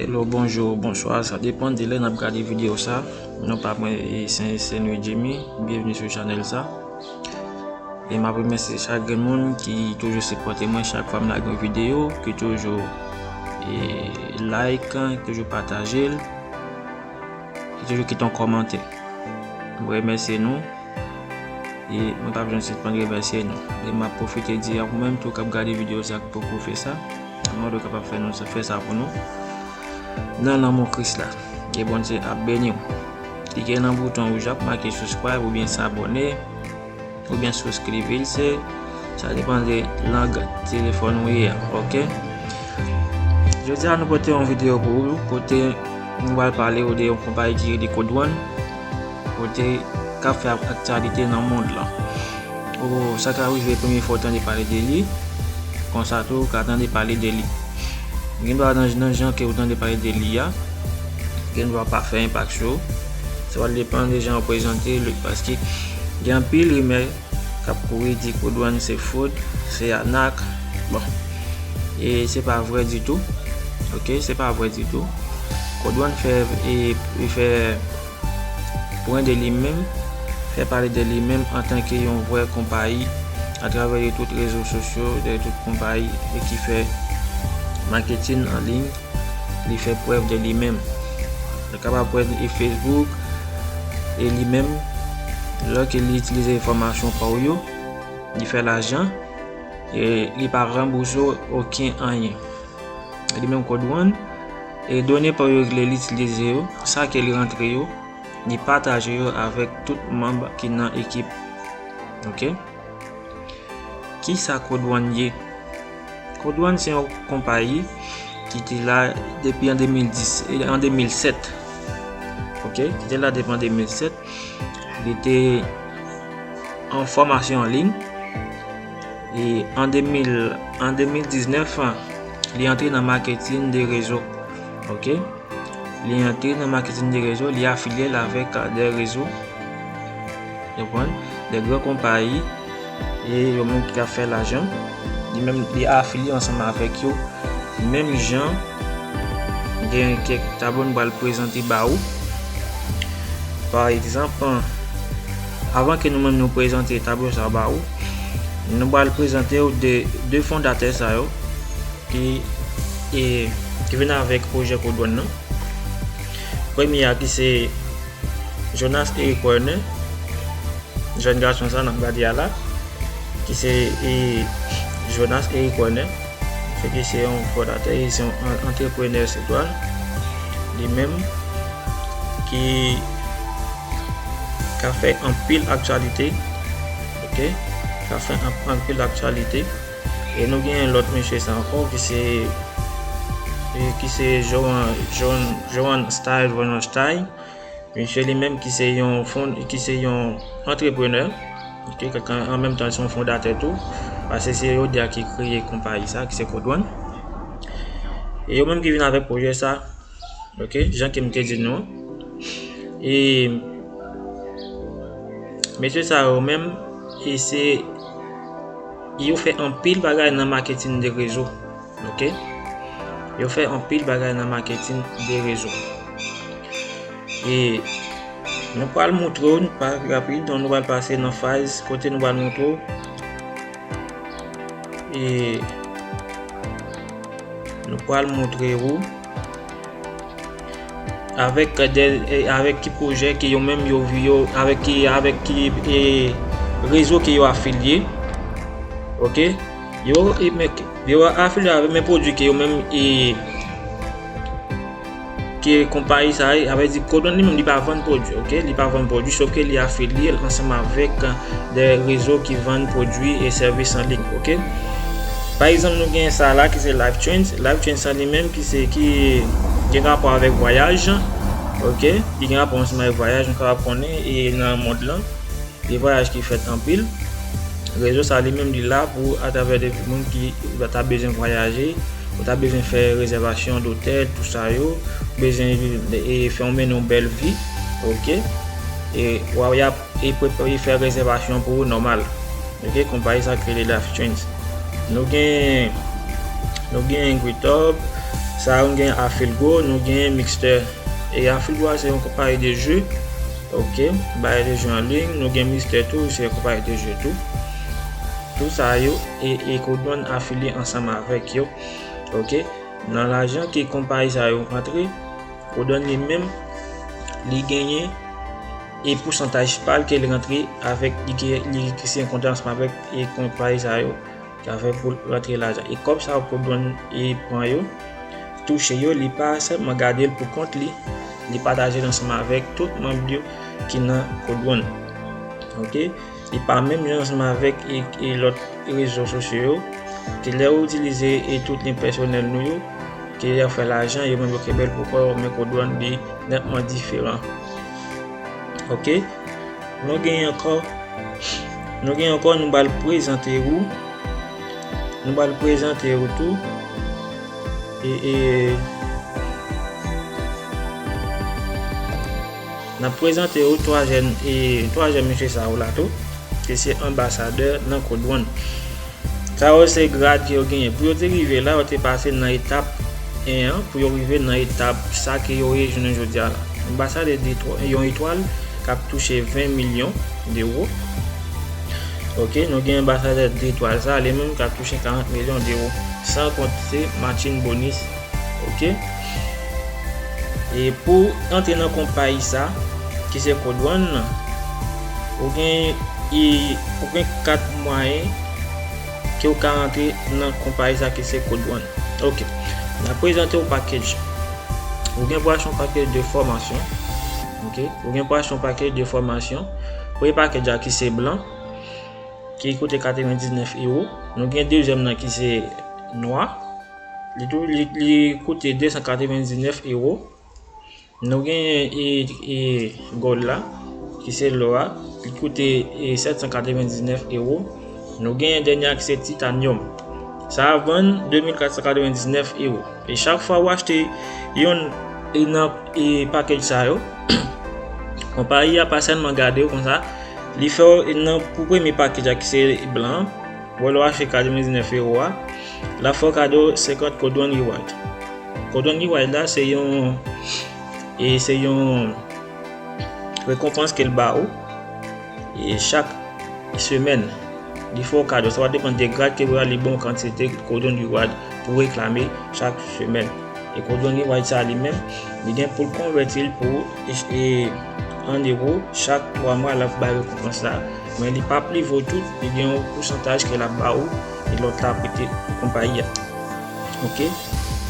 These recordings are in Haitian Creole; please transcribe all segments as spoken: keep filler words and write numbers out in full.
Hello, bonjou, bonswa, sa depann de lè n ap gade videyo sa. Non pa mwen, e, se, se Nui Jimmy, byenveni sou chanèl sa. E m ap remèsye chak grenn moun ki toujou sipòte mwen chak fwa m lage yon videyo, ki toujou, e, like, ki toujou pataje l, ki toujou kite yon kòmantè. M remèsye nou. E mwen p ap janm sispann remèsye nou. E m ap pwofite di a ou menm tou k ap gade videyo sa, ki poko fè sa, mande w kapab fè nou sa, fè sa pou nou. Nan lanmou Kris la, e Bondye ap beni w. Klike nan bouton wouj la k make subscribe oubyen s'abonner, oubyen souskrivil, se, sa depann de lang telefòn ou ye a, oke? Jodi a, nou pote yon videyo pou ou, kote nou pral pale w de yon konpayi ki rele Code One, kote k ap fè aktyalite nan mond lan. Ou sa ka rive premye fwa w tande pale de li, konsa tou ou ka tande pale de li. Gen dwa nan, nan jan ke ou tande pale de li a, gen dwa pa fè enpak sou ou. Sa va depann de jan yo prezante l, paske gen anpil rimè k ap kouri di Code One se fwod, se anak. Bon, e se pa vrè ditou. Oke, se pa vrè ditou. Code One fè, e, e fè pran de li menm, fè pale de li menm antanke yon vrè konpayi atravè de tout rezo sosyo, de tout konpayi e ki fè maketin an liy, li fè prèv de li menm. Li kapab prèv e Facebook, e li menm, lè ke li itilize enfòmasyon pa w yo, li fè lajan, e li pa ranbouse w okenn anyen. Li menm Code One, e done pa w yo li itilize yo, sa ke li rantre yo, li pataje yo avèk tout manm ki nan ekip. Oke? Kisa Code One ye? Code One se yon konpayi ki te la depi an de mil dis, e, an de mil sèt. Oke? Ki te la depi an de mil sèt. Li te an fòmasyon an liy. E an de mil, an de mil diznèf, li antre nan maketin de rezo. Oke? Li antre nan maketin de rezo, li afilye l avèk, a, de rezo. Ou konprann? De gran konpayi, e yo menm ki ka fè lajan. Li menm, li afilye ansanm avèk yo. Menm jan, gen kèk tablo nou pral prezante ba ou. Pa egzanp, avan ke nou menm nou prezante tablo sa ba ou, nou pral prezante w de, de fondatè sa yo ki, e, ki vin avèk pwojè Code One nan. Premye a ki se Jonas Eric Werner, jèn gason sa n ap gade a la, ki se, e, Jonas Eric Werner, se ki se yon fondatè, e se yon an-, antreprenè sou etwal, li menm ki ka fè anpil aktyalite, oke, ka fè an-, anpil aktyalite. E nou gen lòt mesye sa ankò ki se, e ki se Joan, Joan, Joan Style, Joan Style. Misye li menm ki se yon fon-, ki se yon antreprenè, oke, kèk an, an menm tan se yon fondatè tou, paske se yo de a ki kreye konpayi sa, ki se Code One. E yo menm ki vin avèk pwojè sa, oke, jan ke m te di nou an. E mesye sa yo menm, e se, yo fè anpil bagay nan maketin de rezo. Oke? Yo fè anpil bagay nan maketin de rezo. E nou pral montre w, nou pa rapid, donk nou pral pase nan faz kote nou pral montre w. E nou pral montre w avèk de, e, avèk ki pwojè ke yo menm yo, yo, avèk ki, avèk ki, e, rezo ke yo afilye. Oke? Yo, e, men, yo afilye avèk men pwodui ke yo menm, e, ke konpayi sa, e, sa vle di Code One li menm li pa vann pwodui, oke? Li pa vann pwodui, sòf ke li afilye l ansanm avèk de rezo ki vann pwodui e sèvis an liy, oke? Pa egzanp, nou gen sa la ki se Life Trends. Life Trends sa li menm ki se, ki gen rapò avèk vwayaj, oke? Ki gen rapò ansanm avèk vwayaj, nou kapab konnen, e nan mond lan, de vwayaj ki fèt anpil. Rezo sa li menm li la pou atravè de moun ki ta bezwen vwayaje, ou ta bezwen fè rezèvasyon dotèl, tou sa yo, bezwen, e, fè yon mennen yon bèl vi, oke? E w a, y ap, e, prepare, fè rezèvasyon pou ou nòmal. Oke, konpayi sa ki rele Life Trends. Nou gen, nou gen Gritob, Sa yo, nou gen Afilgo, nou gen Mixter. E Afilgo a se yon konpayi de jeu. Ok, bay de jeu an liy. Nou gen Mixter tou, se yon konpayi de jeu tou. Tout sa yo, e, e Codone afilye ansanm avèk yo. Ok, nan lajan ke konpayi sa yo rantre, Codone li menm, li genyen e pousantaj pa l ke l rantre avèk, li ke, li ke se yon kontra ansanm avèk e konpayi sa yo, ki a fè pou l rantre lajan. E kòb sa yo Codone e pran yo, touche yo, li pa sèlman gade l pou kont li, li pataje l ansanm avèk tout manm yo ki nan Codone. Ok? Li pa menm jan ansanm avèk e, e lòt rezo sosyo yo, ke lè yo itilize e tout lyen pèsonèl nou yo, ke lè yo fè lajan, yo menm yo kenbe l pou kò yo, men Codone li nètman diferan. Ok? Nou gen ankò, nou gen ankò, nou pral prezante ou. Nou pral prezante ou tou. E, e, n ap prezante ou twa jèn, e, twa jèn mesye sa yo la tou, ke se anbasadè nan Codone. Sa yo se grad ke yo genyen. Pou yo te rive la, yo te pase nan etap en an, pou yo rive nan etap sa ke yo ye jounen jodi a la. Anbasadè de etwa-, yon etwal k ap touche ven milyon dewo. Ok, nou gen anbasadè de etwal sa, li menm k ap touche karant milyon dewo. San konte matching bonus. Ok? E pou antre nan konpayi sa, ki se Codone nan, ou gen, e, ou gen kat mwayen ke w ka antre nan konpayi sa ki se Codone. Ok. N ap prezante w package. Ou gen pou achte yon package de fòmasyon. Ok? Ou gen pou achte yon package de fòmasyon. Premye package la ki se blan, ki koute katrevendiznèf ewo. Nou gen dezyèm nan ki se nwa. Li tou, li, li koute de san katrevendiznèf ewo. Nou genyen e, e gòl la, ki se lò a, li koute e sèt san katrevendiznèf ewo. Nou genyen dènye a ki se titanyòm. Sa a vann de mil kat san katrevendiznèf ewo. E chak fwa ou achte yonn e nan e pakèj sa yo, konpayi a pa sèlman gade w konsa, li fè w nan pou premye pakèj la ki se blan an, wè lè w achte katrevendiznèf ewo a, l ap fè w kado senkant Codone Reward. Codone Reward la, se yon, e se yon rekonpans ke l ba ou, e chak semèn, li fè w kado. Sa va depann de grad ke w a, li ba w kantite Codone Reward pou w reklame chak semèn. E Codone Reward sa li menm, li gen pou l konvèti l pou ou, e, e, an ewo, chak twa mwa, l ap bay rekonpans la. Men li pa pli vo tout, li gen yon pousantaj ke l ap ba ou, e lòt la ap rete pou konpayi a. Ok?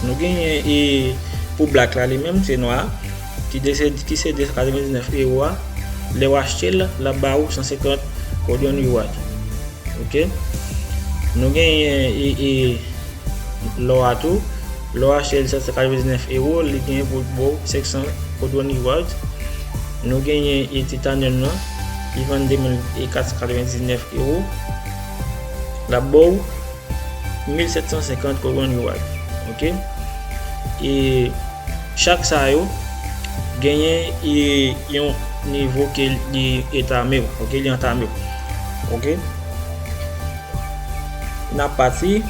Nou genyen, e, pou Black la li menm, se nwa a, ki de, se, ki se de san katrevendiznèf ewo a. Lè w achte l, l ap ba ou san senkant Codone Reward. Ok? Nou genyen, e, e, lò a tou. Lè w achte l sèt san katrevendiznèf ewo, li genyen pou l ba w senk san Codone Reward. Nou genyen, e, titanyòm nan, li vann de mil kat san katrevendiznèf ewo. L ap ba w mil sèt san senkant Codone Reward. Ok? E chak sa yo genyen, e, yon nivo ke li entame w. Ok? Li antame w. Ok? N ap pati.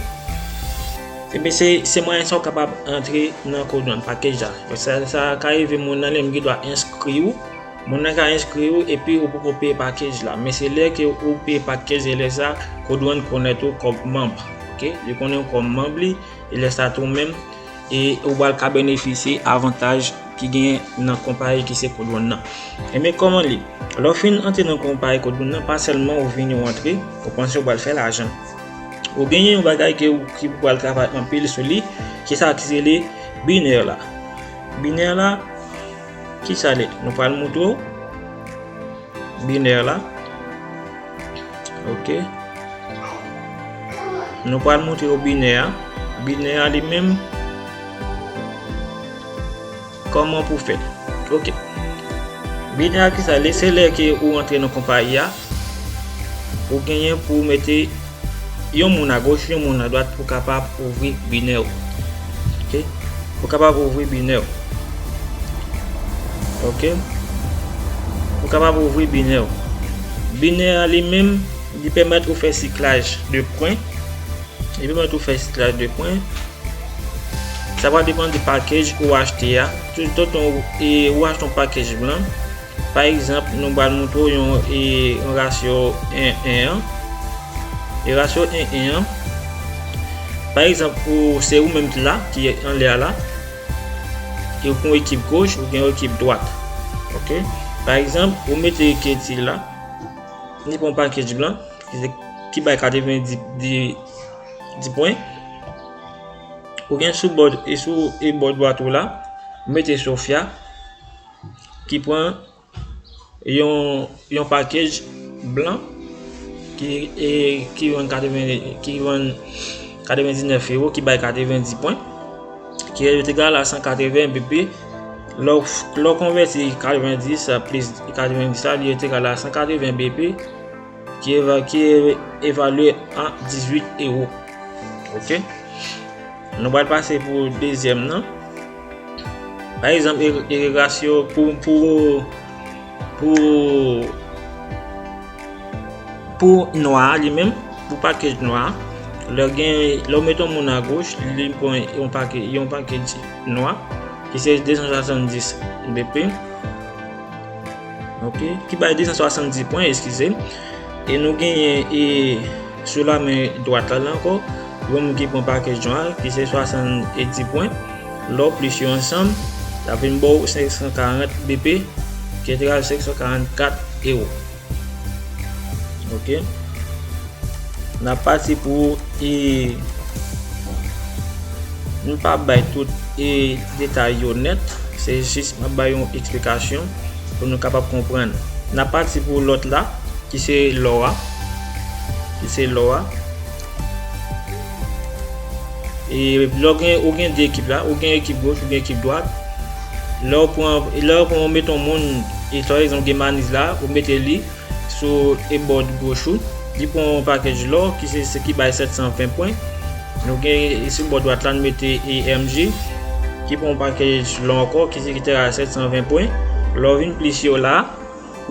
Ebyen, se, se mwayen sa w kapab antre nan Codone, pakèj la. Sa, sa ka rive moun nan li menm ki dwe enskri w. Moun nan ka enskri w epi ou poko peye pakèj la. Men se lè ke ou peye pakèj, se lè sa Codone konèt ou kòm manm. Ok? Li konnen w kòm manm li, e lè sa tou menm, e ou pral ka benefisye avantaj ki genyen nan konpayi ki se Codone nan. Ebyen, kòman li? Lè w fin antre nan konpayi Codone nan, pa sèlman ou vini ou antre, ou panse ou pral fè lajan. Ou genyen yon bagay ke ou, ki ou pral travay anpil sou li, ki sa ki rele binè la. Binè la, ki sa l ye? Nou pral montre w binè la. Ok. Nou pral montre w binè a. Binè a li menm, kòman pou fè l. Ok. Binè a ki sa l ye? Se lè ke ou antre nan konpayi a, ou genyen pou w mete yon moun agoch, yon moun adwat pou kapab ouvri binè w. Ok? Pou kapab ouvri binè w. Ok? Pou kapab ouvri binè w. Binè a li menm, li pèmèt ou fè siklaj de pwen. Li pèmèt ou fè siklaj de pwen. Sa va depann de package ou achte a. Tout, tout ou, e, ou achte yon package blan. Pa egzanp, nou pral montre w yon, e, yon rasyo en en an. E rasyo en en an. Pa egzanp, ou, se ou menm ki la, ki anlè a la. E ou gen yon ekip goch, ou gen yon ekip dwat. Ok? Pa egzanp, ou mete Katie la. Li pran yon package blan, ki se, ki bay katrevenndis, dis, dis pwen. Ou gen sou bò, e sou, e bò dwat ou la, ou mete Sofia, ki pran yon, yon package blan, ki, e, ki vann katreven, ki vann katrevendiznèf ewo, ki bay katrevendi pwen, ki rete egal a san katreven B P. Lè w, lè w konvèti katrevendis plis katrevendiz la, li rete egal a san katreven B P, ki eva, ki evalye a dizuit ewo. Ok? Nou pral pase pou dezyèm nan. Pa egzanp, e, e rasyo pou, pou, pou, pou nwa a li menm, pou package nwa a, lè w gen, lè w mete yon moun agoch, li pran yon package, yon package nwa, ki se de san swasanndis B P. Ok, ki bay de san swasanndis pwen, eskize. E nou genyen, e, sou la men dwat la, la ankò, yon moun ki pran package nwa, ki se swasanndis pwen. Lè w plis yo ansanm, l ap vin ba w senk san karant B P, ki egal senk san karannkat ewo. Ok. N ap pati pou, e, m p ap bay tout, e, detay yo nèt. Se jis m ap bay yon eksplikasyon pou nou kapab konprann. N ap pati pou lòt la, ki se lò a. Ki se lò a. E lè w gen, ou gen de ekip la, ou gen ekip goch, ou gen ekip dwat. Lè w pran, lè w pran, ou mete yon moun, e pa egzanp, gen Maniz la, ou mete li sou e bò goch ou, li pran yon package lò, ki se, se ki bay sèt san ven pwen. Nou gen, e sou bò dwat la, nou mete E M G, ki pran yon package lò ankò, ki se ki te a sèt san ven pwen. Lè w vin plis yo la,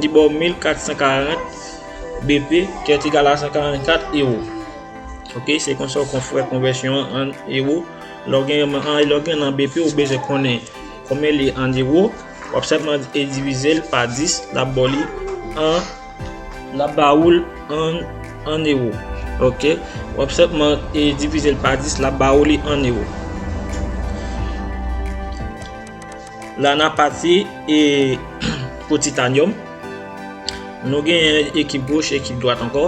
li ba w mil kat san karant B P, ki egal a san karannkat ewo. Ok, se konsa w konn fè konvèsyon an an ewo. Lè w gen an, lè w gen an B P, ou bezwen konnen konbyen li an ewo. W ap senpman e divize l pa dis, l ap ba w li an, l ap ba ou l an, an ewo. Ok, w ap senpman e divize l pa dis, l ap ba ou li an ewo. La n ap pati e pou titanyòm. Nou gen ekip goch, ekip dwat ankò.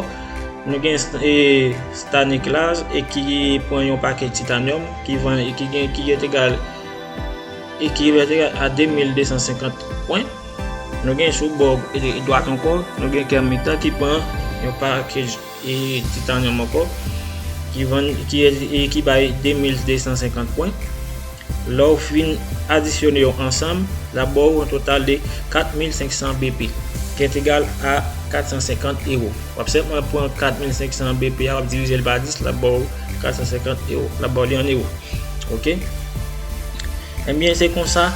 Nou gen, e, Stanislas, e ki pran yon pakèt titanyòm, ki vann, e ki gen, ki rete egal, e ki rete egal a de mil de san senkant pwen. Nou gen sou bò, e, dwat ankò, nou gen Kermit ki pran yon pakèt, e, titanyòm ankò, ki vann, ki, e, ki bay de mil de san senkant pwen. Lè w fin adisyone yo ansanm, l ap ba w yon total de kat mil senk san B P, ki egal a kat san senkant ewo. W ap senpman pran kat mil senk san B P a, w ap divize l pa dis, l ap ba w kat san senkant ewo. L ap ba w li an ewo. Ok? Ebyen, se konsa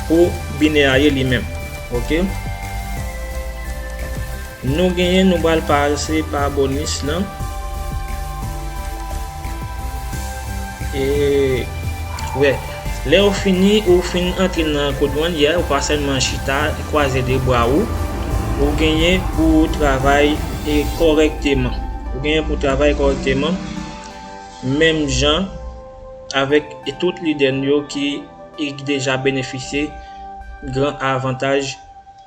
pou binè a ye li menm. Ok? Nou genyen, nou pral pase pa bonis lan. E, wè, lè ou fini, ou fin antre nan Code One, yeah, ou pa sèlman chita, kwaze de bra ou, ou genyen pou travay, e, kòrèkteman. Ou genyen pou travay kòrèkteman, menm jan avèk, e, tout lidè nou yo ki, e, ki deja benefisye gran avantaj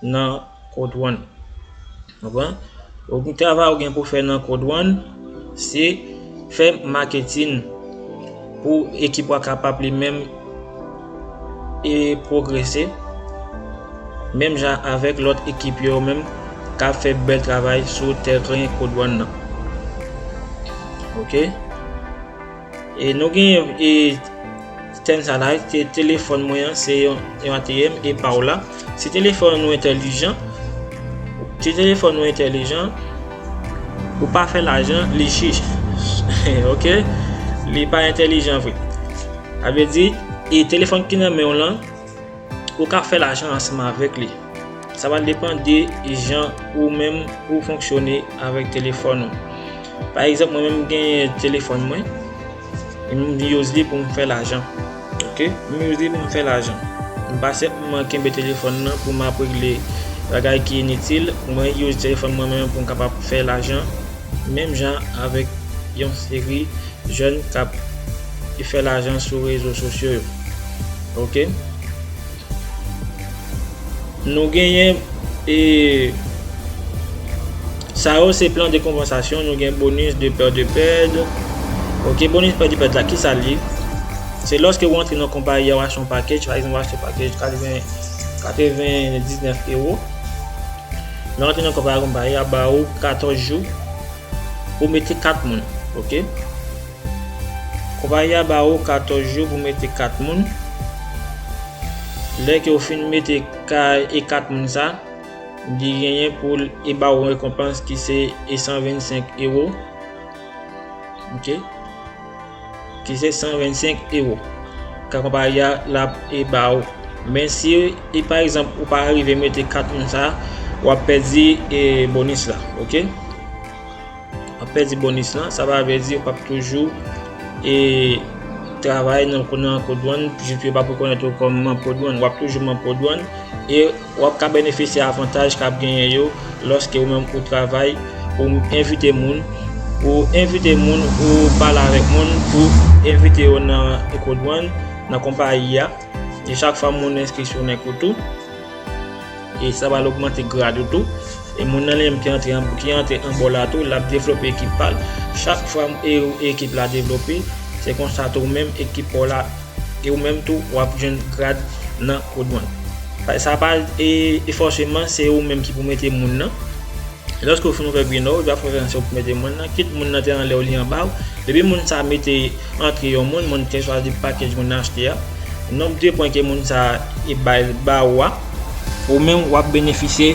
nan Code One. Konprann? Ou gen travay ou gen pou fè nan Code One, se fè maketin pou ekip ou a kapab li menm e pwogrese, menm jan avèk lòt ekip yo menm k ap fè bèl travay sou tèren Code One nan. Ok? E nou gen, e, tèm sa la, te, telefòn mwen an, se yon, yon A T M, e pa w la. Si telefòn ou entèlijan, si telefòn ou entèlijan, ou pa fè lajan, li chich. Ok? Li pa entèlijan vre. Sa vle di, e telefòn ki nan men w lan, ou ka fè lajan ansanm avèk li. Sa va depann de jan ou menm ou fonksyone avèk telefòn ou. Pa egzanp, mwen menm, m gen telefòn mwen, e m use li pou m fè lajan. Ok, m use li pou m fè lajan. M pa senpman kenbe telefòn nan pou m ap regle bagay ki initil. Mwen use telefòn mwen menm pou m kapab fè lajan. Menm jan avèk yon seri jèn k ap fè lajan sou rezo sosyo yo. Ok. Nou genyen, e, sa yo se plan de konpansasyon, nou gen bonus de pè de pèd. Ok, bonus pè de pèd la, ki sa l ye? Se lòske w antre nan konpayi a, w achte yon package, pa egzanp, w achte yon package katreven, katrevendiznèf ewo. Lè w antre nan konpayi a, konpayi a ba ou katòz jou pou mete kat moun. Ok. Konpayi a ba ou katòz jou pou mete kat moun. Lè ke w fin mete ka, e kat moun sa, li genyen pou l e ba ou yon rekonpans ki se e san vennsenk ewo. Ok. Ki se san vennsenk ewo. Ka konpayi a l ap e ba ou. Men si, e pa egzanp, ou pa rive mete kat moun sa, w ap pèdi, e, bonis la. Ok. W ap pèdi bonis lan, sa pa vle di w p ap toujou, e, travay nan, nan Codone, jis yo p ap rekonèt ou kòm manm Codone. W ap toujou manm Codone e w ap ka benefisye avantaj k ap genyen yo lòske ou menm ou travay, ou envite moun, ou envite moun, ou pale avèk moun pou envite yo nan Codone, nan konpayi a. E chak fwa moun enskri sou nèg ou tou, e sa va ogmante grad ou tou. E moun nan li menm ki antre an, ki antre anba w la tou, l ap devlope ekip pa l. Chak fwa e, ekip la devlope, se konsa tou ou menm ekip pa w la, e ou menm tou w ap jwenn grad nan Codone. Sa pa e, e fòseman se ou menm ki pou mete moun nan. Lòske w fin ouvè Green Owl, w ap fè referans pou mete moun nan, kit moun nan te anlè w, li anba w. Depi moun sa mete antre yon moun, moun te chwazi package moun nan achte a, nonb de pwen ke moun sa e bay ba ou a, ou menm w ap benefisye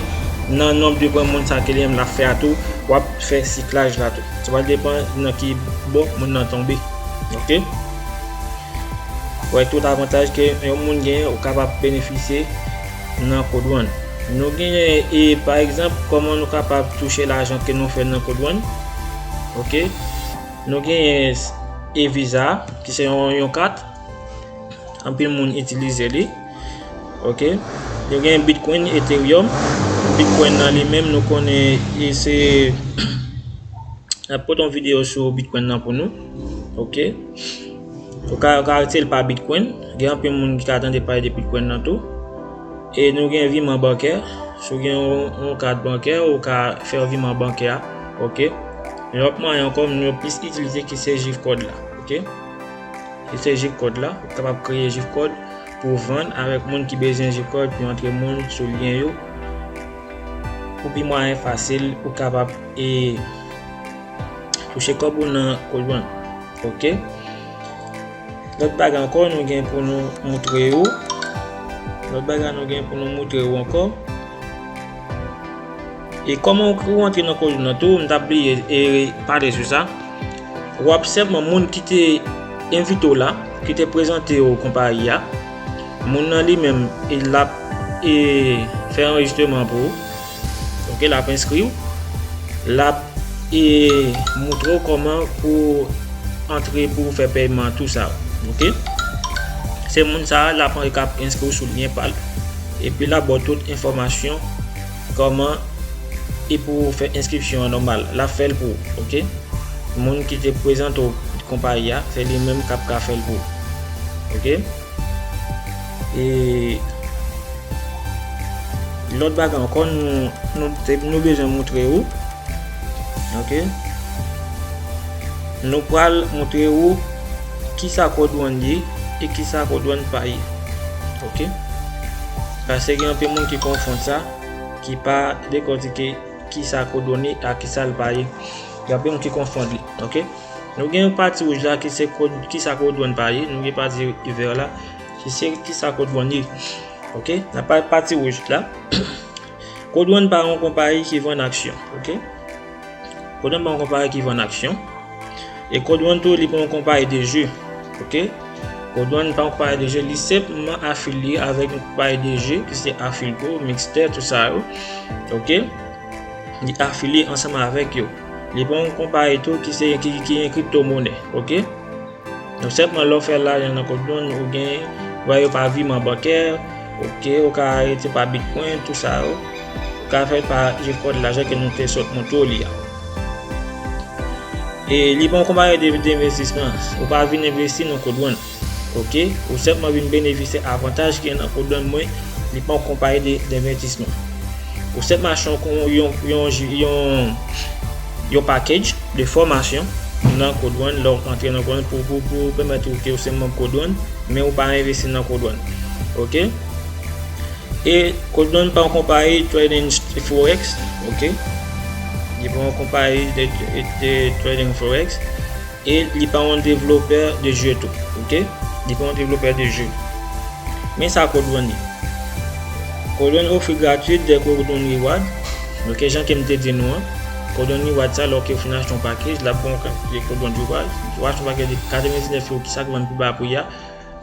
nan nonb de pwen moun sa ke li menm l ap fè a tou, w ap fè siklaj la tou. Sa pral depann nan ki bò moun nan tonbe. Ok? Wè tout avantaj ke yon moun genyen, ou kapab benefisye nan Codone. Nou genyen, e, pa egzanp, kòman nou kapab touche lajan ke nou fè nan Codone. Ok. Nou genyen e-Visa, ki se yon, yon kat. Anpil moun itilize li. Ok. Nou genyen Bitcoin, Ethereum. Bitcoin nan li menm, nou konnen, e se N ap pote yon videyo sou Bitcoin nan pou nou. Ok. Ou ka, ou ka rete l pa Bitcoin. Gen anpil moun ki ka tande pale de Bitcoin nan tou. E nou gen viman bankè. Si w gen yon, yon kat bankè, ou ka fè yon viman bankè a. Ok. Yon lòt mwayen ankò, nou plis itilize ki se Gift Card la. Ok. Ki se Gift Card la. Ou kapab kreye Gift Card pou vann avèk moun ki bezwen Gift Card, pou antre moun sou lyen yo. Pou pi mwayen fasil, ou kapab e touche kòb ou nan Codone. Ok. Lòt bagay ankò nou gen pou nou moutre ou. Lòt bagay nou gen pou nou moutre ou ankò. E kòman ou, ou antre nan Codone nan tou, m t ap bliye e pale sou sa. W ap sèlman moun ki te envite w la, ki te prezante w konpayi a. Moun nan li menm, e l ap e fè anrejistreman pou ou. Ok, l ap enskri w. L ap e moutre w kòman pou antre pou w fè pèyman tou sa. Ok. Se moun sa a, l ap, e k ap enskri w sou lyen pa l. Epi l ap ba w tout enfòmasyon kòman e pou w fè enskripsyon an nòmal. L ap fè l pou ou. Ok. Moun ki te prezante w konpayi a, se li menm k ap ka fè l pou ou. Ok. E lòt bagay ankò, nou, nou, te, nou bezwen moutre ou. Ok. Nou pral moutre ou kisa Codone ye e kisa Codone pa ye. Ok. Paske gen anpil moun ki konfonn sa, ki pa dekòtike kisa Codone ye ak kisa l pa ye. Gen anpil moun ki konfonn li. Ok. Nou gen yon pati wouj la ki se Cod-, kisa Codone pa ye. Nou gen pati vè la ki se kisa Codone ye. Ok. Nan pa-, pati wouj la. Codone pa yon konpayi ki vann aksyon. Ok. Codone pa yon konpayi ki vann aksyon. E Codone tou, li pa yon konpayi de je. Ok. Codone pa yon konpayi de je. Li senpman afilye avèk yon konpayi de je ki se Afilco, Mixtr, tout sa yo. Ok. Li afilye ansanm avèk yo. Li pa yon konpayi tou ki se, ki, ki gen kripto monè, ok? Donk, sèlman lè w fè lajan nan Codone, ou gen, ou wè yo pa viman bankè, ok, ou ka rete pa Bitcoin, tout sa yo. Ou ka fè pa G-Code lajan ke nou te sot montre w li a. E li pa yon konpayi de, de envestisman. Ou pa vin envesti nan Codone. Ok? Ou senpman vin benefisye avantaj ki gen nan Codone, men li pa yon konpayi de, de envestisman. Ou senpman achte yon, yon, yon, yon, yon package de fòmasyon nan Codone, lè w antre nan Codone pou, pou, pou pèmèt ou ke ou se manm Codone, men ou pa envesti nan Codone. Ok? E Codone pa yon konpayi trading forex, ok? Li pa yon konpayi de, de, de trading forex. E li pa yon devlopè de jeu tou, ok? Li pa yon devlopè de jeu. Men sa Codone ye. Codone ofri gratwit de Codone Reward. Ok, jan ke m te di nou an, Codone Reward sa, lè w fin achte yon package, l ap ba w yon kantite Codone Reward. Ou achte yon package de katrevendiznèf euro, ki sa k vann pi ba pri a.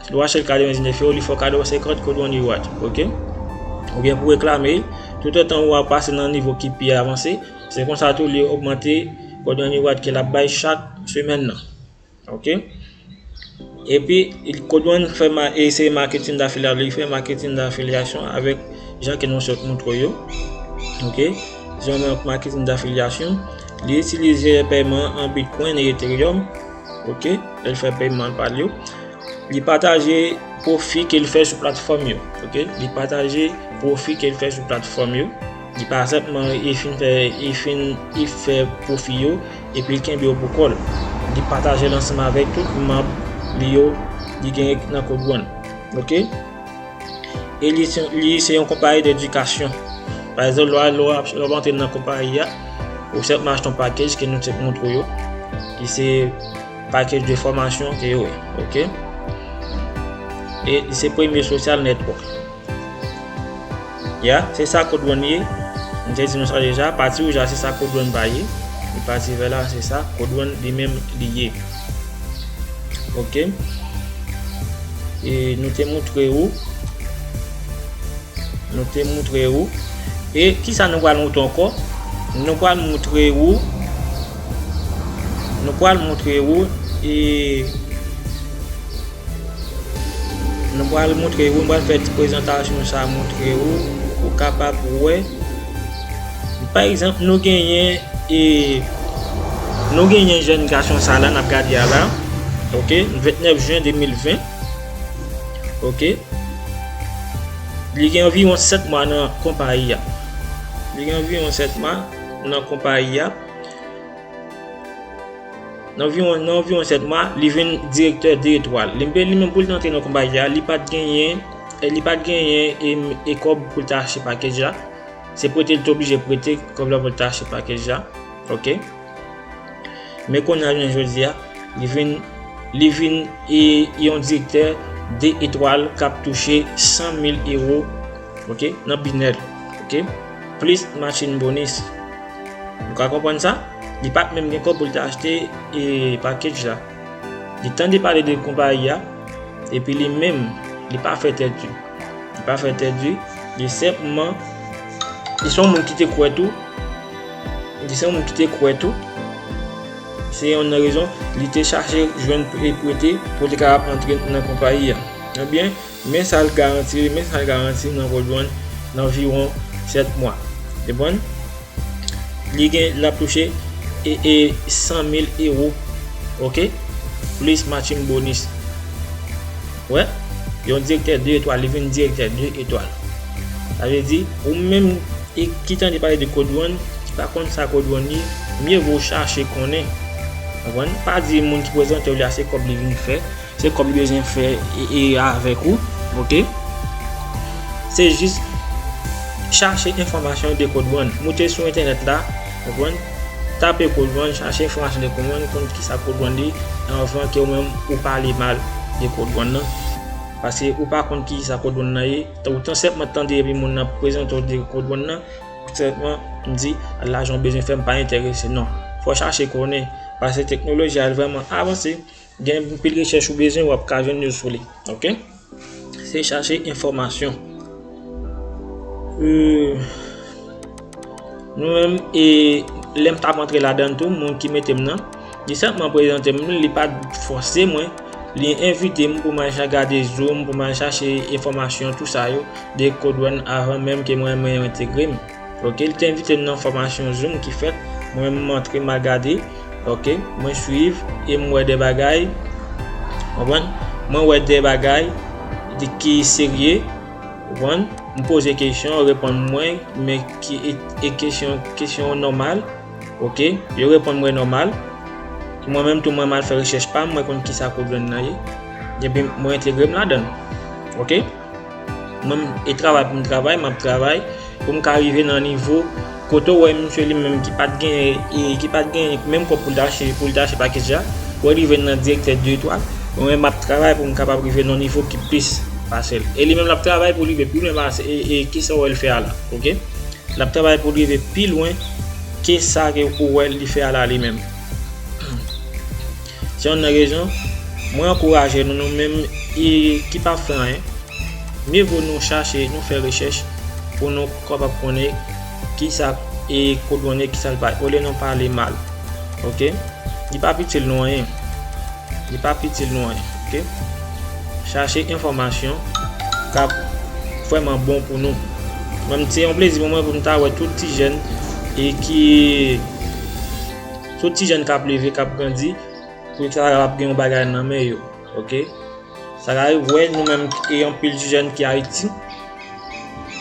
Lè w achte l katrevendiznèf euro, li fè w kado senkant Codone Reward, ok? Oubyen pou reklame, toutotan w ap pase nan nivo ki pi avanse, se konsa tou li ogmante Codone Reward ke l ap bay chak semèn nan. Ok? Epi, Codone fè ma-, e se marketing d'affiliation, li fè marketing d'affiliation avèk jan ke nou sot montre yo. Ok? Se yon marketing d'affiliation. Li itilize pèman an Bitcoin e Ethereum. Ok? Lè l fè pèman pa l yo. Li pataje pwofi ke l fè sou platfòm yo. Ok? Li pataje pwofi ke l fè sou platfòm yo. Li pa senpman, li fin fè, li fin, li fè pwofi yo, epi l kenbe yo pou kò l. Li pataje l ansanm avèk tout manm li yo, li gen nan Codone. Ok? E li se, li se yon konpayi d'edikasyon. Pa egzanp, lè w, lè w ap, lè w ap antre nan konpayi a, ou senpman achte yon package ke nou te montre w yo, ki se package de fòmasyon ke yo ye. Ok? E li se premye social network. Ya, se sa Codone ye. M te di nou sa deja, pati wouj la, se sa Codone pa ye. Li pati vè la, se sa Codone li menm li ye. Ok. E nou te montre ou. Nou te montre ou. E kisa nou pral montre ankò? Nou pral montre ou. Nou pral montre ou. E Nou pral montre ou, m pral fè ti prezantasyon sa montre ou, pou w kapab wè. Pa egzanp, nou genyen, e, nou genyen jèn gason sa la, n ap gade a la. Ok, vennèf jen de mil ven. Ok. Li gen anviwon sèt mwa nan konpayi a. Li gen anviwon sèt mwa nan konpayi a. Nan anviwon, nan anviwon sèt mwa, li vin direktè de etwal. Li, li menm pou l te antre nan konpayi a, li pa t genyen, e li pa t genyen, e, e kòb pou l te achte package la. Se prete l te oblije prete kòb la pou l te achte package la. Ok. Men kounye a jounen jodi a, li vin, li vin, e, yon direktè de etwal k ap touche san mil ewo, ok, nan binèl, ok, plis matching bonus. Nou ka konprann sa? Li pa t menm gen kòb pou l te achte, e, package la. Li tande pale de konpayi a, epi li menm, li pa fè tèt di. Li pa fè tèt di. Li senpman, li se yon moun ki te kwè tou. Li se yon moun ki te kwè tou. Se youn nan rezon, li te chache jwenn pre-, prete pou li kapab antre nan konpayi a. Ebyen, men sa l garanti, men sa l garanti nan Codone nan anviwon sèt mwa. Konprann? Li gen, l ap touche, e, e, san mil ewo, ok? Plis matching bonus. Wè, yon direktè de etwal, li vin direktè de etwal. Sa vle di, ou menm, e, ki tande pale de Codone, ki pa konn sa Codone ye, mye vo chache konnen. Konprann? Pa di moun ki prezante w la se kòb li vin fè. Se kòb li bezwen fè e, e avèk ou, ok? Se jis chache enfòmasyon de Codone. Moute sou entènèt la, konprann? Tape Codone, chache enfòmasyon de Codone, konn kisa Codone ye, anvan ke ou menm ou pale mal de Codone nan. Paske ou pa konn kisa Codone nan ye, ou tan senpman tande epi moun nan prezante w de Codone nan, senpman, m di, lajan w bezwen fè, m pa enterese, non. Fò w chache konnen, paske teknoloji a vrèman avanse. Gen anpil rechèch ou bezwen, w ap ka jwenn yo sou li. Ok? Se chache enfòmasyon. Euh, nou menm, e lè m t ap antre ladan l tou, moun ki mete m nan, li senpman prezante m, li pa t fòse mwen, Li envite m pou m al cha-, gade Zoom, pou m al chache enfòmasyon, tou sa yo, de Codewine avan menm ke mwen, mwen entegre m. Ok, li te envite m nan fòmasyon Zoom ki fèt. Mwen menm, m antre, m al gade. Ok, mwen swiv e m wè de bagay. Konprann? Mwen wè de bagay de ki serye. Konprann? M poze kesyon, yo reponn mwen, men ki e, e kesyon, kesyon nòmal. Ok, yo reponn mwen nòmal. Mwen menm tou, mwen m al fè rechèch pa m, mwen konn kisa Codewine nan ye. Epi mwen entegre m ladan l. Ok? Mwen, e travay pou m travay, m ap travay pou m ka rive nan nivo kote w wè misye li menm ki pa t gen, e, ki pa t gen menm kòb pou l t achte, pou l t achte pakèt la, pou l rive nan direktè de etwal. Mwen menm, m ap travay pou m kapab rive nan nivo ki plis pase l. E li menm, l ap travay pou l rive pi lwen pase, e, e kisa w wè l fè a la. Ok? L ap travay pou l rive pi lwen ke sa ke ou wè li fè a la li menm. Se youn nan rezon, mwen ankouraje nou, nou menm, e, ki pa fè anyen, mye vo nou chache, nou fè rechèch pou nou kapab konnen kisa, e, Codewine ye, kisa l pa ye, olye nou pale mal. Ok? Li p ap itil nou anyen. Li p ap itil nou anyen. Ok? Chache enfòmasyon k ap vrèman bon pou nou. Mwen, se yon plezi pou mwen pou m ta wè tout ti jèn e ki, tout ti jèn k ap leve, k ap grandi, pou yo ta kapab gen yon bagay nan men yo. Ok? Sa ka rive, wè, nou menm, e anpil ti jèn ki Ayiti,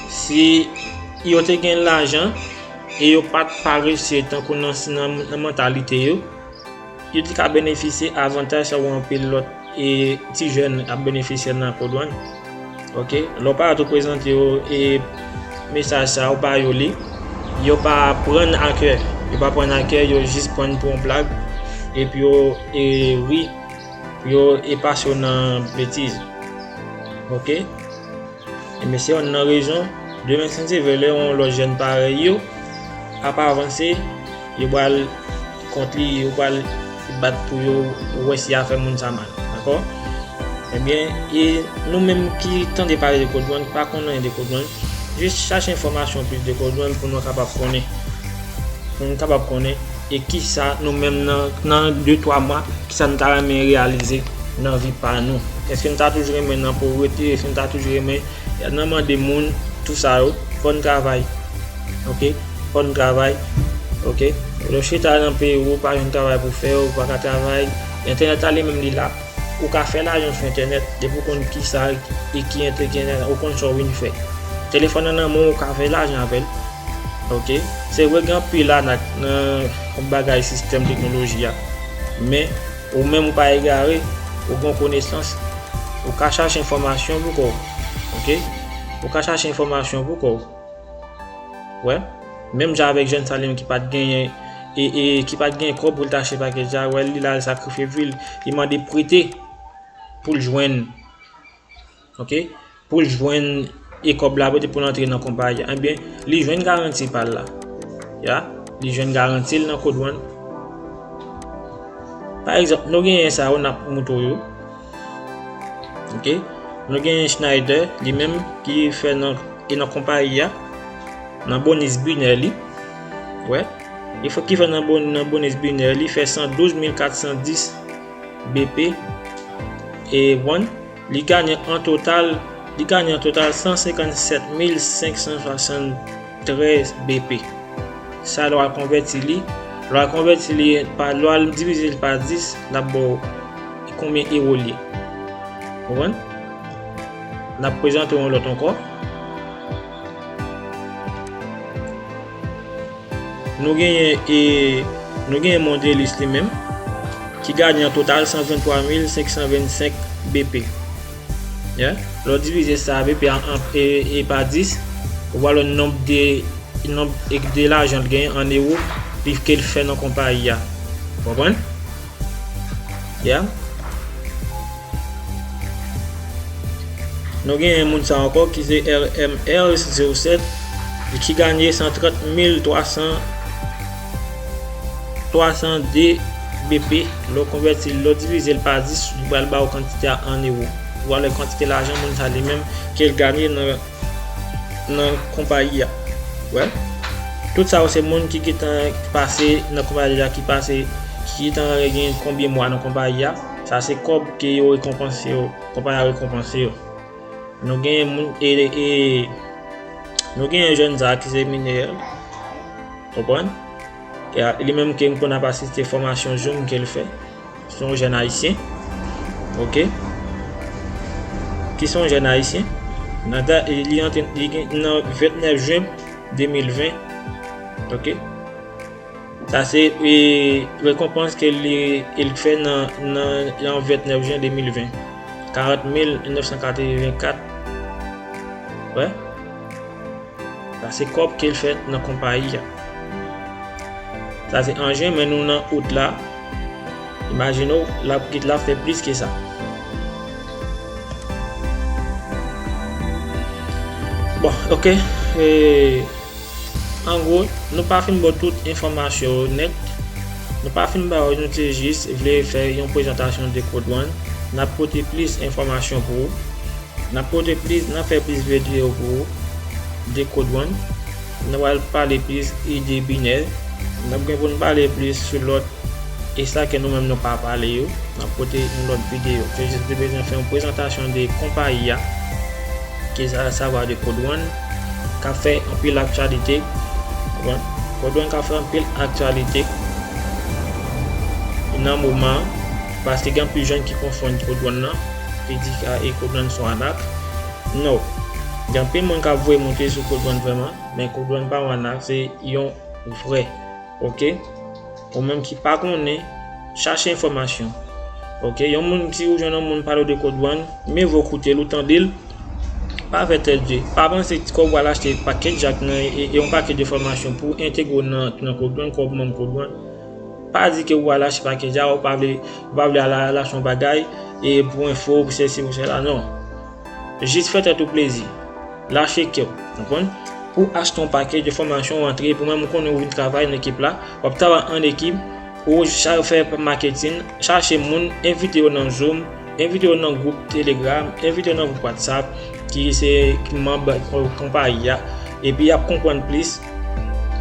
si yo te gen lajan e yo pa t parese tankou nan, nan, nan mantalite yo, yo te ka benefisye avantaj sa yo anpil lòt, e, ti jèn ap benefisye nan Codewine. Ok? Lè w pa tou prezante yo, e, mesaj sa yo, pa yo li, yo pa pran a kè. Yo pa pran a kè, yo jis pran pou yon blag, epi yo, e, ri, yo, e, pase yo nan betiz. Ok? Ebyen, se youn nan rezon, demen si Dye vle, lè yon lòt jèn parèy yo ap avanse, yo pral kont li, yo pral bat pou yo wè si y a fè moun sa mal. Dakò? Ebyen, e nou menm ki tande pale de Codewine, ki pa konn anyen de Codewine, jis chache enfòmasyon plis de Codewine pou nou kapab konnen. Pou nou kapab konnen e kisa nou menm nan, nan de twa mwa, kisa nou ta renmen reyalize nan vi pa nou. Èske nou ta toujou renmen nan povrete? Èske nou ta toujou renmen nan mande moun, tou sa yo? Fò n travay. Ok? Fò n travay. Ok? Lè w chita nan peyi w, ou pa jwenn travay pou fè, ou pa ka travay, entènèt la li menm li la. Ou ka fè lajan sou entènèt, depi w konn kisa e ki entènèt, ou konn sa w vin fè. Telefòn nan nan men w, ou ka fè lajan avè l. Ok? Se vre, gen anpil anak nan bagay sistèm teknoloji a. Men, ou menm ou pa egare, ou gen konesans, ou ka chache enfòmasyon pou kò w. Ok? Ou ka chache enfòmasyon pou kò w. Wè, menm jan avèk jèn sa li menm ki pa t genyen, e, e ki pa t genyen kòb pou l ta achte pakèt la, wè, li la, l sakrifye vi l, li mande prete pou l jwenn, ok, pou l jwenn e kòb la, prete pou l antre nan konpayi a. Ebyen, li jwenn garanti pa l la. Ya, li jwenn garanti l nan Codewine. Pa egzanp, nou genyen sa yo, n ap moutre w yo. Ok? Nou genyen Schneider, li menm, ki fè nan, e nan konpayi a, nan bonis binè li. Wè. Li fè, ki fè nan bon, nan bonis binè, li fè san douz mil kat san dis B P. E bon, li genyen an total, li genyen an total san senkannsèt mil senk san swasanntrèz B P. Sa lè w al konvèti li, lè w al konvèti li pa, lè w al divize l pa dis, l ap ba w konbyen ewo l ye. Konprann? N ap prezante yon lòt ankò. Nou genyen, e, nou genyen Mondelez li menm, ki genyen an total san venntwa mil senk san vennsenk B P. Ya. Lè w divize sa B P a an, e, e pa dis, ou va wè nonb de, nonb e de lajan l genyen an ewo, li ke l fè nan konpayi a. Konprann? Ya. Nou genyen moun sa ankò ki se R M R zewo sèt, ki genyen san trant mil twa san, twa san de B P. Lè w konvèti l, lè w divize l pa dis, li pral ba w kantite a an ewo. Ou wè kantite lajan moun sa li menm ke l genyen nan nan konpayi a. Wè. Tout sa yo se moun ki gentan pase nan konpayi a, ki pase, ki gentan gen konbyen mwa nan konpayi a. Sa se kòb ke yo rekonpanse yo, konpayi a rekonpanse yo. Nou genyen moun, e, e, nou genyen jèn sa ki se minè, konprann? E a, li menm ke m konn ap asiste fòmasyon Zoom ke l fè. Se yon jèn ayisyen. Oke. Ki se yon jèn ayisyen. Nan dat, li antre, li gen, nan vennèf jen de mil ven. Oke. Sa se, e, rekonpans ke li, li fè nan, nan, nan vennèf jen de mil ven. Karant mil nèf san katrevenkat. Wè. Sa se kòb ke l fè nan konpayi a. Sa se an jen, men nou nan out la. Imajine w, l ap kit la fè plis ke sa. Bon, oke. E, an gwo, nou pa fin ba w tout enfòmasyon yo nèt. Nou pa fin ba yo, nou te jis vle fè yon prezantasyon de Code One. N ap pote plis enfòmasyon pou ou. N ap pote plis, n ap fè plis videyo pou ou de Code One. Nou pral pale plis ide binè. N ap gen pou n pale plis sou lòt, e sa ke nou menm nou pa pale yo. N ap pote yon lòt videyo. Se jis te bezwen fè yon prezantasyon de konpayi a, ke sa, sa va de Code One, k ap fè anpil aktyalite. Bon, Code One k ap fè anpil aktyalite nan moman, paske gen anpil jèn ki konfonn Code One nan, ki di, "A, e Code One se yon anak." No. Gen anpil moun k ap voye monte sou Code One vrèman, men Code One pa yon anak, se yon vrè. Oke? Ou menm ki pa konnen, chache enfòmasyon. Oke? Yon moun, si ou jwenn yon moun pale w de Code One, mye vo koute l, ou tande l, pa fè tèt di. Pa panse ke w pral achte pakèt jak nan, e, e yon pakèt de fòmasyon pou entegre w nan, nan Code One, kòm manm Code One. Pa di ke w pral achte pakèt a, ou pa vle, ou pa vle al, al achte yon bagay, e pou enfo, pou sesi, pou sela, non. Jis fè tèt ou plezi. Lache kè w, konprann? Pou achte yon pakèt de fòmasyon, w antre, pou menm ou konnen ou vin travay nan ekip la, w ap travay an ekip, ou cha-, fè maketin, chache moun, envite yo nan Zoom, envite yo nan gwoup Telegram, envite yo nan gwoup WhatsApp, ki se, ki manm, e, konpayi a, epi y ap konprann plis,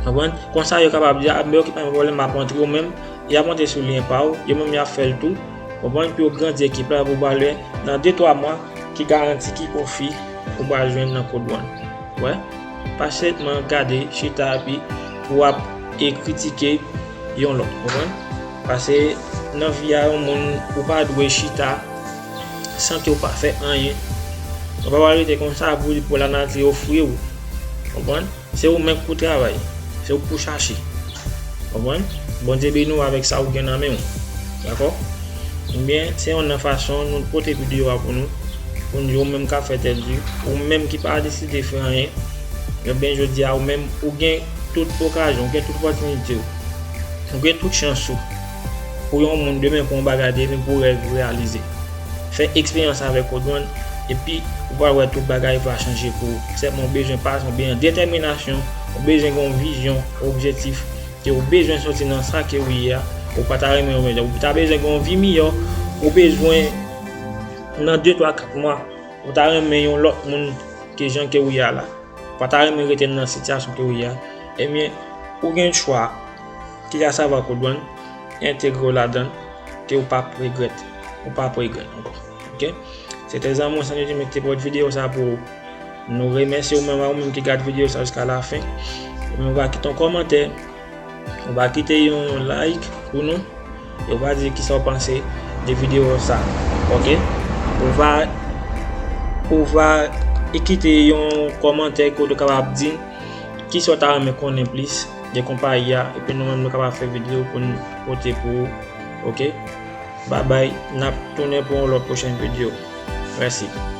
konprann? Konsa yo kapab di, "A, men oke, pa gen pwoblèm, m ap antre," ou menm, y ap antre sou lyen pa w, yo menm y ap fè l tou, konprann, pou yo grandi ekip la, pou w pral wè, nan de twa mwa, ki garanti, ki pwofi ou pral jwenn nan Code One. Wè, pa sèlman gade, chita, epi pou w ap, e, kritike yon lòt, konprann? Paske nan vi a, yon moun, ou pa dwe chita san ke w pa fè anyen. Ou pa pral rete konsa pou, pou lanati ofri w, konprann? Se ou menm k pou travay. Se ou k pou chache. Konprann? Bondye beni w avèk sa ou gen nan men w. Dakò? Ebyen, se yonn nan fason nou pote videyo a pou nou. Pou nou di ou menm k ap fè tèt di, ou menm ki pa deside fè anyen. Ebyen, jodi a, ou menm, ou gen tout okazyon, ou gen tout opòtinite w. Ou gen tout chans ou. Pou yon moun demen, pou yon bagay demen, pou rèv ou reyalize. Fè eksperyans avèk Code One, epi ou pral wè tout bagay va chanje pou ou. Sèlman ou bezwen pasyon, ou bezwen detèminasyon, ou bezwen gen yon vizyon, objektif, ke ou bezwen soti nan sa ke ou ye a, ou pa ta renmen, ou ta bezwen gen yon vi miyò, ou bezwen nan de, twa, kat mwa, ou ta renmen yon lòt moun ke jan ke ou ye a la. Ou pa ta renmen rete nan sitiyasyon ke ou ye a. Ebyen, ou gen chwa. Ki ka sava Code One, entegre w ladan, ke ou p ap regrèt. Ou p ap regrèt ankò. Oke? Se te zanmi w Sandro Jimmy ki te pote videyo sa pou ou. Nou remèsye ou menm, a ou menm ki gade videyo sa jiska lafen. Ou menm va kite yon kòmantè, ou va kite yon like pou nou, e ou va di kisa w panse de videyo sa. Oke? Ou va, ou va kite yon kòmantè kote w kapab di kisa w ta renmen konnen plis de konpayi a, epi nou menm nou kapab fè videyo pou n pote pou ou. Oke? Babay, n ap tounen pou yon lòt pwochèn videyo. Mèsi.